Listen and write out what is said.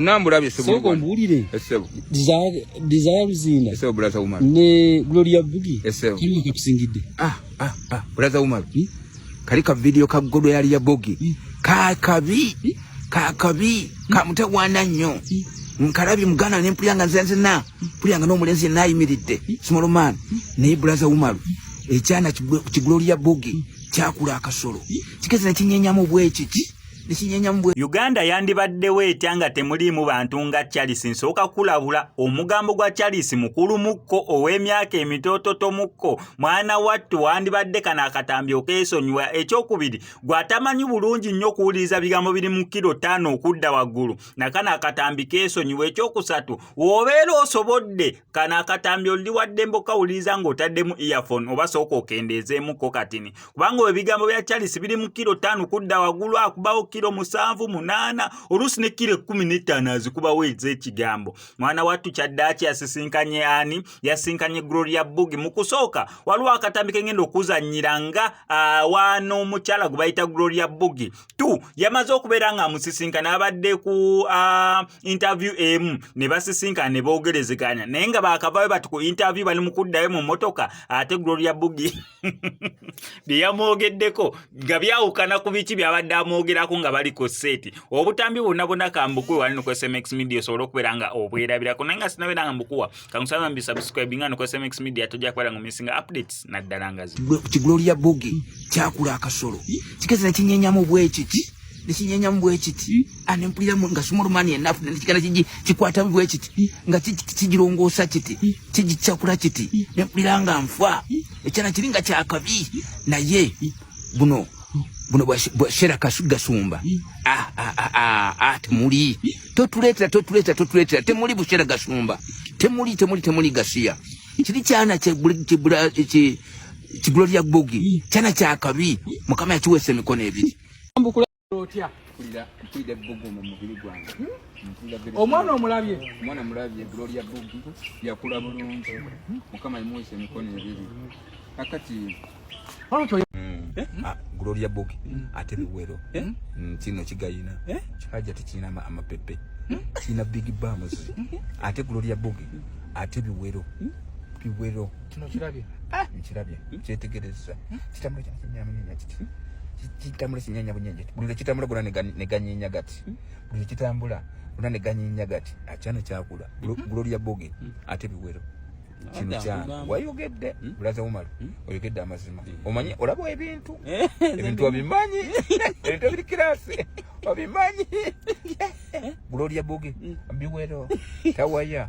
Bonna mbulabye. Sooka ombuulire. Essebo. Desire Luzinda Essebo, brother Umar. ne Gloria Bugi. Essebo. Kaliwa kakusingidde. Ah, ah, ah, brother Umar. Kali ka video ka Gloria Bugi. Ka kabi. Ka kabi. Ka mutawaana nnyo. Nkalabye muganda ne mpulira nga nze nzenna. Mpulira nga n'omulenzi yenna ayimiridde. Small man. Naye brother Umar. Ekyana ki Gloria Bugi kyakula akasolo. Kigeze ne kinyenyamu bwekiti. Nekinyenyamu bwe. Uganda yandibaddewo etya nga temuliimu bantu nga Charles? Nsooka kulabula, omugambo gwa Charles mukulu mukko ow'emyaka emitoototo mukko, mwana wattu, wandibadde kano akatambi okeesonyiwa. Ekyokubiri, gw'atamanyi bulungi nnyo okuwuliriza bigambo biri mu kiro 5 okudda waggulu, nakano akatambi keesonyiwa. Ekyokusatu, w'obeera osobodde, kano akatambi oli waddembe okawuliriza ng'otaddemu earphone oba sooka okendeezeemuko katini, kubanga ebigambo bya Charles biri mu kiro 5 kudda waggulu, akubawo kiro 7, 8, oluusi ne kiro 15 azikubawo ez'ekigambo. Mwana wattu kyaddaaki asisinkanye ani? Yasinkanye Gloria Bugi. Mu kusooka waliwo akatambi kengenda okuzannyira nga awaana omukyala gwe bayita Gloria Bugi tu yamaze okubeera ng'amusisinkana, abadde ku interview emu ne basisinkana ne boogerezeganya, naye nga baakavayo bati ku interview, bali mu kuddayo mu mmotoka, ate Gloria Bugi bye yamwogeddeko nga byawukana ku biki byabadde amwogerako nga bali ku set. Obutambi bwonna bwonna kambukuwe wali no ku SMX Media, osobola okubeera nga obwerabirako. Naye nga sinabeera nga mbukuwa, kankusaba mbi subscribe nga no ku SMX Media, tojja kubeera nga omissinga updates naddala nga zi Ki Gloria Bugi kyakula akasolo. Kigeze ne kinyenyamu bwekiti. Nekinyenyamu bwekiti. Ane mpulira nga small man enough ne kigenda kiji kikwata bwekiti nga kigirongoosa kiti kigikyakula kiti ne mpulira nga nfa. Ekyana kiri nga kyakabi, naye buno buno bwa Shera Gasumba. Ah, ah, ah, ah, ah, temuli, totuleetera, totuleetera, totuleetera, temuli bushera Gasumba, temuli, temuli, temuli gasiya. Kiri kyana ki Gloria Bugi, kyana kyakabi, Mukama yakiweesa emikono ebiri. Otya? Mpulira ebbugumu mu mubiri gwange. Mpulira Omwana omulabye? Omwana mulabye, Gloria Bugi yakula bulungi, Mukama yamuweesa emikono ebiri kakati. Ah, Gloria Bugi ate biwero. Kino kigayina kihajja tekirina amapepe, kirina big bums. Ate Gloria Bugi ate biwero, biwero. Kino kirabye? Nkirabye, kyetegereza, kitambula kyana kinyanya kiti, kitambula kinyanya bunyanya. Buli lwe kitambula gona ne ganyinya gati, buli lwe kitambula gona ne ganyinya gati. Akyana kyakula. Gloria Bugi ate biwero. Kino kyana wayogedde, brother Umar, oyogedde amazima. Omanyi olaba ebintu, ebintu obimanyi, ebintu ebiri kirasi obimanyi. Gloria Bugi biwero tawaya.